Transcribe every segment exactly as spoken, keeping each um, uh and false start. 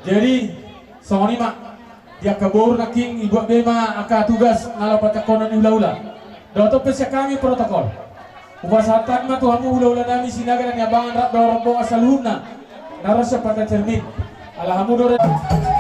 Jadi songon i ma, di angka boru nangkin dibuat be ma angka tugas na laho patangkonon ni hulahula. Dohot pe sian hami protokol. Hupasahat ma tu hamu hulahula nami Sinaga, Niabangan rap dohot rombongan saluhutna na ro sian Pantai Cermin. Ala hamu do re-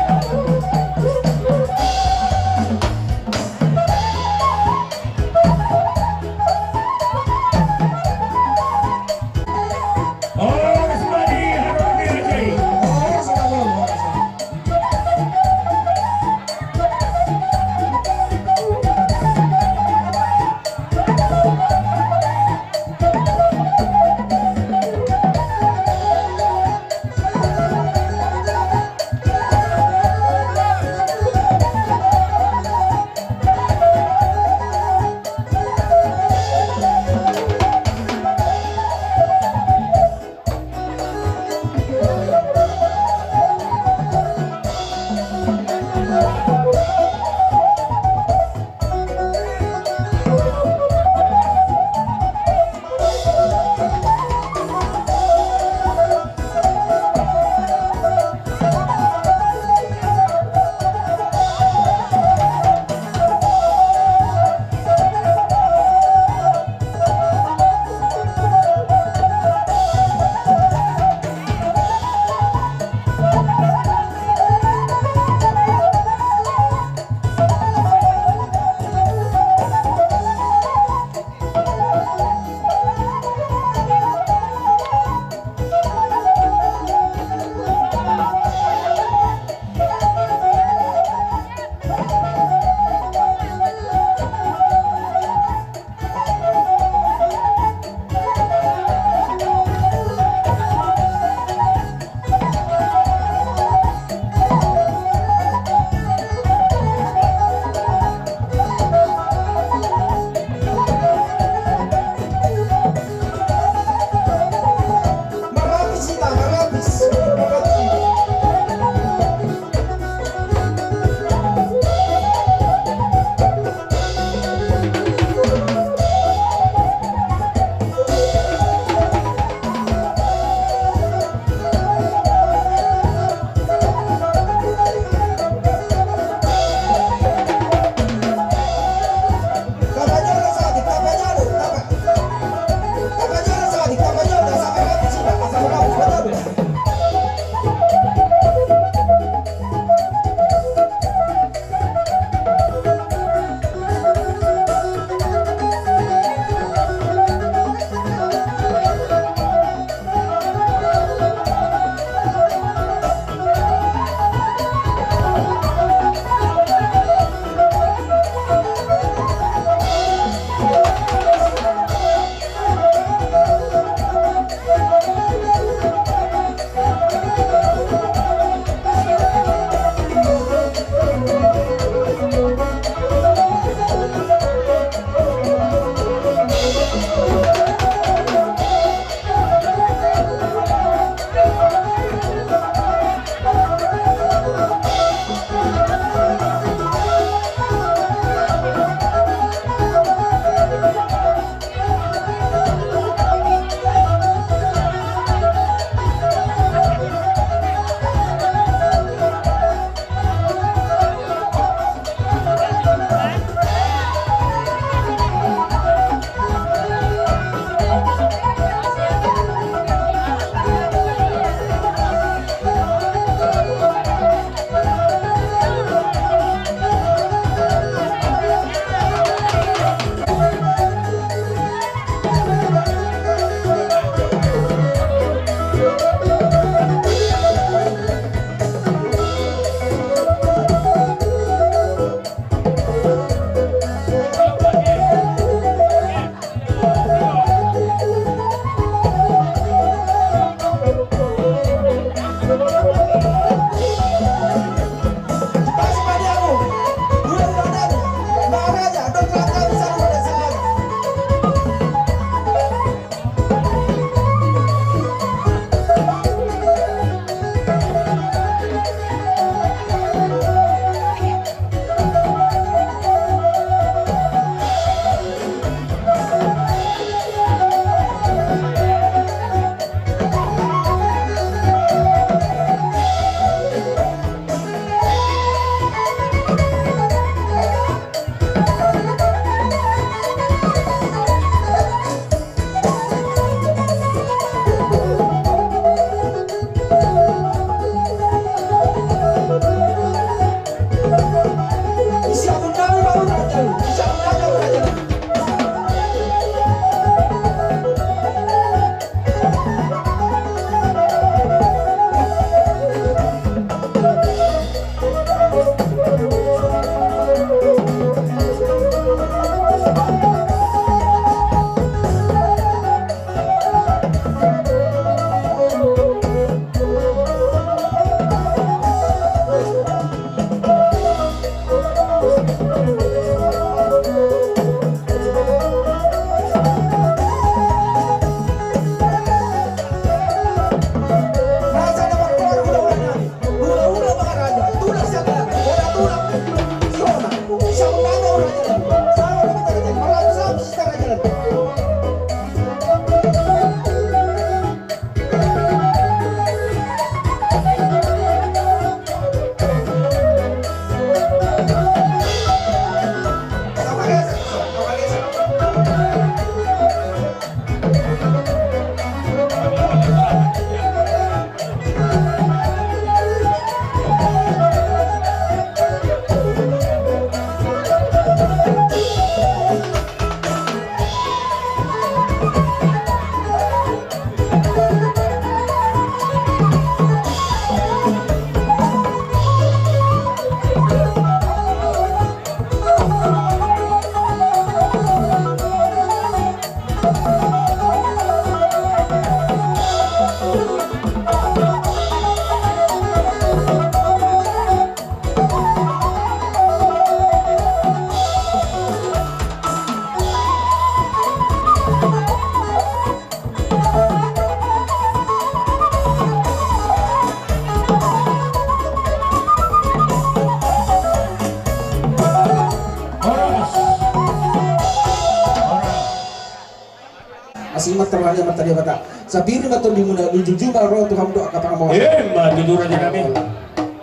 Roha ni Amanta Debata. Sapir ma tondimuna, luju-luju ma ro tu hamu dohot angka pangamoan. Ima tutu raja nami.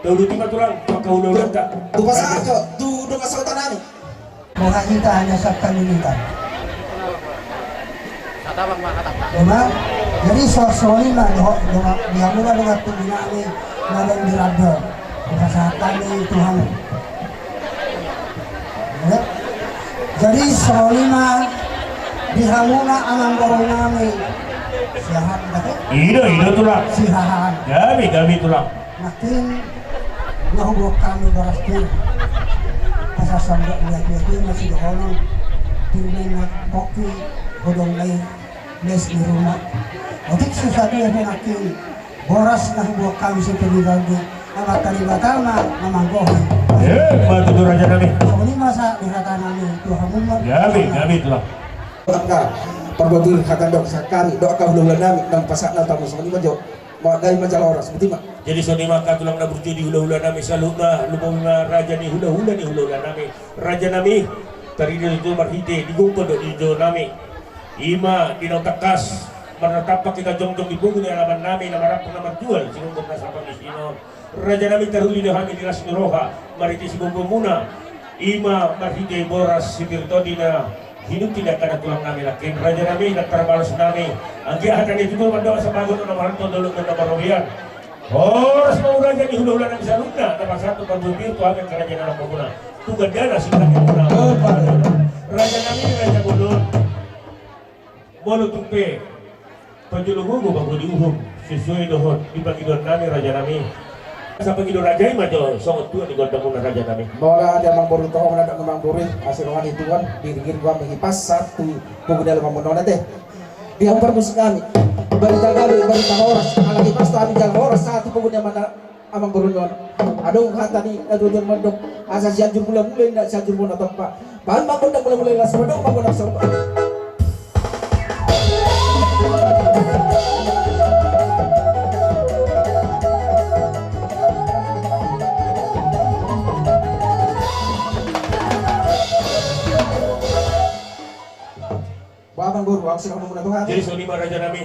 Tauluti ma tulang tu angka hulahulanta. Tu pasahat jo tu dongan sahuta nami. Boha hita hanya sabta ni hita. Ima, jadi so, songon i ma dohot, dohot, di hamu ma dongan tondinami na baen di randol. Pasahat hami tu hamu. Jadi songon i ma di hamuna amang boru nami. Siahaan, dake? Ido, ido tulang. Siahaan. Gabe, gabe tulang. Nangkin na huboan hami boras pir. Asa songon na tuatua na sidohonon. Pir na pongki, godang na i, les di ruma. Otik so sadia pe nangkin. Boras na huboan hami sipir di bagi, Amanta Debata ma na manggohi. Ima tutu raja nami. Songon i ma sa di hata nami tu hamu ma. Gabe, gabe tulang. Angka parbotul hata dok sakali, dok angka hulahula nami, nang pasahat na tamu songon i ma jo. Ma dai ma jala horas, boti ma. Jadi songon i ma angka tulang na burju di hulahula nami saluhutna, lumobi ma raja ni hulahula ni hulahula nami. Raja nami, tarida do tu marhite di gokhon dohot di jo nami. Ima di na tangkas, marnatampak hita jongjong di pogu ni alaman nami, na marampang na marjual, sigomgom na sapangisi on. Raja nami, taruli do hami di las ni roha, marhite sigomgom muna. Ima marhite boras sipir tondi na hinuti di angka na tulang nami nangkin. Raja nami, na tarbalos nami. Anggiat hata ni tutu mandok sabagot na marhata dolok na marobean. Horas ma raja ni hulahula nami saluhutna, na pasahat tu parbue pir tu hami angka raja ni anak pamuna. Tu gandana singkat ni pamuna. Raja nami, raja bolon. Molo tung pe pajolo gogo bago di uhum, sesuai dohot di pangidoan nami raja nami. Asa pangido raja i ma jo songon tuan ni gondang muna raja nami. Molo di amang boru toho na dok amang boru i, asa roha ni tuan, di ringgit gua menghipas satu pogu dalam amang nona te. Di hamu parmusik nami. Barita gabe, barita horas, ala hipas tu hami jala horas satu pogu ni amang. Amang boru on. Adong hata ni na tuatua mandok, asa Sianjur Mulamula inna Sianjur Bona Tompa. Baen ma gondang mulamula i laos mandok ma gondang somba. Bah, amang boru, ahu sirang muna Tuhan. Jadi songon i ma raja nami.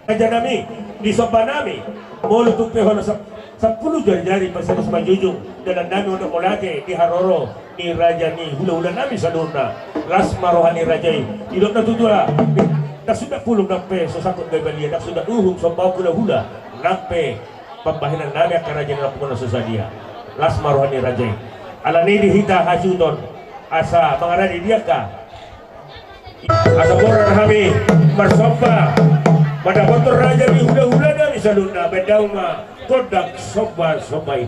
Raja nami, di somba nami. Molo tung pe holan sap-, sampulu jari-jari, pasaris manjujung. Dalan nami on do mauliate di haroro ni raja ni hulahula nami saluhutna. Las ma roha ni raja i. Didok na tutu, ndang sundat pulung nang pe so sangkut gabe balia, ndang sundat uhum somba hulahula nang pe pambahenan nami angka raja ni anak pamuna so sadia. Las ma roha ni raja i. Alani i di hita hasuhuton asa mangarade di angka Asa borat hami marsomba mandapothon raja ni hulahula nami saluhutna, baen damang ma gondang somba-somba i.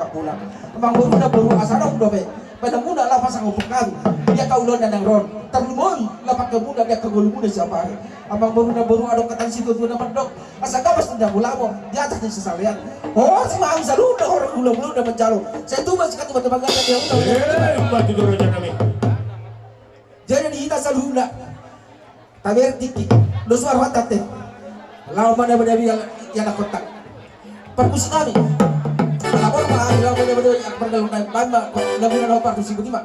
marangkap pulang. Amang boru na boru, asa adong dope pananmuna laho pasangapon hami di angka ulaon na naeng ro on. Tarlumobi laho pangkeonmuna di angka ngolumuna siapari. Amang boru na boru, adong hata ni situatua na mandok, asa gabas ninna mulamu di atas ni sasalean. Horas ma hami saluhutna horong hulahula na manjalo. Sai tubu ma sikatubu tu bagasan ni hulahula. Eh, umbahen tutu raja nami. Jadi di hita saluhutna taberengti, dos ma rohanta ate. Laho ma na bada biang ia na kontak. Parmusik nami. Lapor ma hami laho ma na bada biang pardalan nami. Lagu na nomor parmusik, ikuti ma.